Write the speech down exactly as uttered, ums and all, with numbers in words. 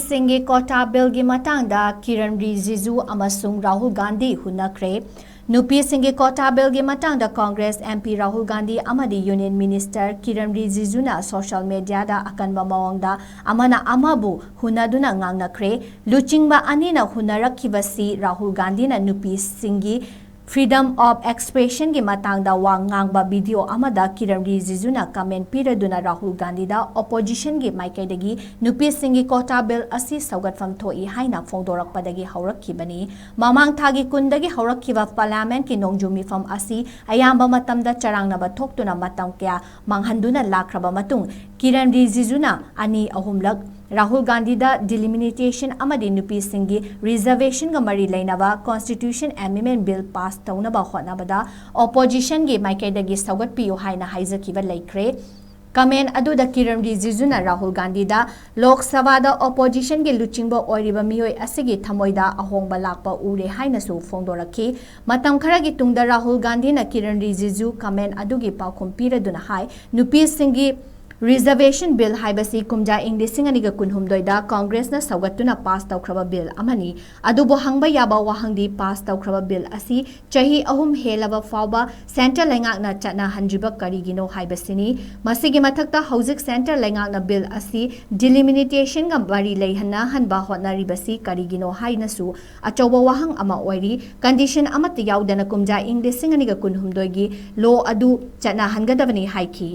ꯁꯤꯡꯒꯤ ꯀꯣꯇꯥ ꯕꯤꯜꯒꯤ ꯃꯇꯥꯡꯗ ꯀꯤꯔꯟ ꯔꯤꯖꯤꯖꯨ ꯑꯃꯁꯨꯡ ꯔꯥꯍꯨꯜ ꯒꯥꯟꯙꯤ ꯍꯨꯟꯅꯈ꯭ꯔꯦ꯫ ꯅꯨꯄꯤꯁꯤꯡꯒꯤ ꯀꯣꯇꯥ ꯕꯤꯜꯒꯤ ꯃꯇꯥꯡꯗ ꯀꯣꯡꯒ꯭ꯔꯦꯁ ꯑꯦꯝ ꯄꯤ ꯔꯥꯍꯨꯜ ꯒꯥꯟꯙꯤ ꯑꯃꯗꯤ ꯌꯨꯅꯤꯌꯟ ꯃꯤꯅꯤꯁꯇꯔ ꯀꯤꯔꯟ ꯔꯤꯖꯤꯖꯨꯅ ꯁꯣꯁꯤꯌꯦꯜ ꯃꯤꯗꯤꯌꯥꯗ ꯑꯀꯟꯕ ꯃꯑꯣꯡꯗ ꯑꯃꯅ ꯑꯃꯕꯨ ꯍꯨꯟꯅꯗꯨꯅ ꯉꯥꯡꯅꯈ꯭ꯔꯦ꯫ ꯂꯨꯆꯤꯡꯕ ꯑꯅꯤꯅ ꯍꯨꯟꯅꯔꯛꯈꯤꯕꯁꯤ ꯔꯥꯍꯨꯜ ꯒꯥꯟꯙꯤꯅ ꯅꯨꯄꯤꯁꯤꯡꯒꯤ freedom of expression ꯒꯤ ꯃꯇꯥꯡꯗ ꯋꯥ ꯉꯥꯡꯕ ꯚꯤꯗꯤꯑꯣ ꯑꯃꯗ ꯀꯤꯔꯟ ꯔꯤꯖꯤꯖꯨꯅ ꯀꯃꯦꯟ ꯄꯤꯔꯗꯨꯅ ꯔꯥꯍꯨꯜ ꯒꯥꯟꯙꯤꯗ opposition ꯒꯤ ꯃꯥꯏꯀꯩꯗꯒꯤ ꯅꯨꯄꯤꯁꯤꯡꯒꯤ ꯀꯣꯇꯥ ꯕꯤꯜ ꯑꯁꯤ ꯁꯧꯒꯠꯐꯝ ꯊꯣꯛꯏ ꯍꯥꯏꯅ ꯐꯣꯡꯗꯣꯔꯛꯄꯗꯒꯤ ꯍꯧꯔꯛꯈꯤꯕꯅꯤ꯫ ꯃꯃꯥꯡ ꯊꯥꯒꯤ ꯀꯨꯟꯗꯒꯤ ꯍꯧꯔꯛꯈꯤꯕ ꯄꯥꯔꯂꯤꯌꯥꯃꯦꯟꯠꯀꯤ ꯅꯣꯡꯖꯨ ꯃꯤꯐꯝ ꯑꯁꯤ ꯑꯌꯥꯝꯕ ꯃꯇꯝꯗ ꯆꯔꯥꯡꯅꯕ ꯊꯣꯛꯇꯨꯅ ꯃꯇꯝ ꯀꯌꯥ ꯃꯥꯡꯍꯟꯗꯨꯅ ꯂꯥꯛꯈ꯭ꯔꯕ ꯃꯇꯨꯡ ꯀꯤꯔꯟ ꯔꯤꯖꯤꯖꯨꯅ ꯑꯅꯤ ꯑꯍꯨꯝꯂꯛ ꯔꯥꯍꯨꯜ ꯒꯥꯟꯙꯤꯗ delimitation ꯑꯃꯗꯤ ꯅꯨꯄꯤꯁꯤꯡꯒꯤ reservation ꯒ ꯃꯔꯤ ꯂꯩꯅꯕ constitution amendment bill pass ꯇꯧꯅꯕ ꯍꯣꯠꯅꯕꯗ opposition ꯒꯤ ꯃꯥꯏꯀꯩꯗꯒꯤ ꯁꯧꯒꯠꯄꯤꯌꯨ ꯍꯥꯏꯅ ꯍꯥꯏꯖꯈꯤꯕ ꯂꯩꯈ꯭ꯔꯦ꯫ ꯀꯃꯦꯟ ꯑꯗꯨꯗ ꯀꯤꯔꯟ ꯔꯤꯖꯤꯖꯨꯅ ꯔꯥꯍꯨꯜ ꯒꯥꯟꯙꯤꯗ ꯂꯣꯛ ꯁꯚꯥꯗ opposition ꯒꯤ ꯂꯨꯆꯤꯡꯕ ꯑꯣꯏꯔꯤꯕ ꯃꯤꯑꯣꯏ ꯑꯁꯤꯒꯤ ꯊꯃꯣꯏꯗ ꯑꯍꯣꯡꯕ ꯂꯥꯛꯄ ꯎꯔꯦ ꯍꯥꯏꯅꯁꯨ ꯐꯣꯡꯗꯣꯔꯛꯈꯤ꯫ ꯃꯇꯝ ꯈꯔꯒꯤ ꯇꯨꯡꯗ ꯔꯥꯍꯨꯜ ꯒꯥꯟꯙꯤꯅ ꯀꯤꯔꯟ ꯔꯤꯖꯤꯖꯨ ꯀꯃꯦꯟ ꯑꯗꯨꯒꯤ ꯄꯥꯎꯈꯨꯝ ꯄꯤꯔꯗꯨꯅ ꯍꯥꯏ, ꯅꯨꯄꯤꯁꯤꯡꯒꯤ reservation bill ꯍꯥꯏꯕꯁꯤ ꯀꯨꯝꯖꯥ ꯏꯪ ꯂꯤꯁꯤꯡ ꯑꯅꯤꯒ ꯀꯨꯟꯍꯨꯝꯗꯣꯏꯗ ꯀꯣꯡꯒ꯭ꯔꯦꯁꯅ ꯁꯧꯒꯠꯇꯨꯅ pass ꯇꯧꯈ꯭ꯔꯕ bill ꯑꯃꯅꯤ꯫ ꯑꯗꯨꯕꯨ ꯍꯪꯕ ꯌꯥꯕ ꯋꯥꯍꯪꯗꯤ, pass ꯇꯧꯈ꯭ꯔꯕ bill ꯑꯁꯤ ꯆꯍꯤ ꯑꯍꯨꯝ ꯍꯦꯜꯂꯕ ꯐꯥꯎꯕ centre ꯂꯩꯉꯥꯛꯅ ꯆꯠꯅꯍꯟꯗ꯭ꯔꯤꯕ ꯀꯔꯤꯒꯤꯅꯣ ꯍꯥꯏꯕꯁꯤꯅꯤ꯫ ꯃꯁꯤꯒꯤ ꯃꯊꯛꯇ ꯍꯧꯖꯤꯛ centre ꯂꯩꯉꯥꯛꯅ bill ꯑꯁꯤ delimitation ꯒ ꯃꯔꯤ ꯂꯩꯍꯟꯅꯍꯟꯕ ꯍꯣꯠꯅꯔꯤꯕꯁꯤ ꯀꯔꯤꯒꯤꯅꯣ ꯍꯥꯏꯅꯁꯨ ꯑꯆꯧꯕ ꯋꯥꯍꯪ ꯑꯃ ꯑꯣꯏꯔꯤ꯫ Condition ꯑꯃꯠꯇ ꯌꯥꯎꯗꯅ ꯀꯨꯝꯖꯥ ꯏꯪ ꯂꯤꯁꯤꯡ ꯑꯅꯤꯒ ꯀꯨꯟꯍꯨꯝꯗꯣꯏꯒꯤ law ꯑꯗꯨ ꯆꯠꯅꯍꯟꯒꯗꯕꯅꯤ ꯍꯥꯏꯈꯤ꯫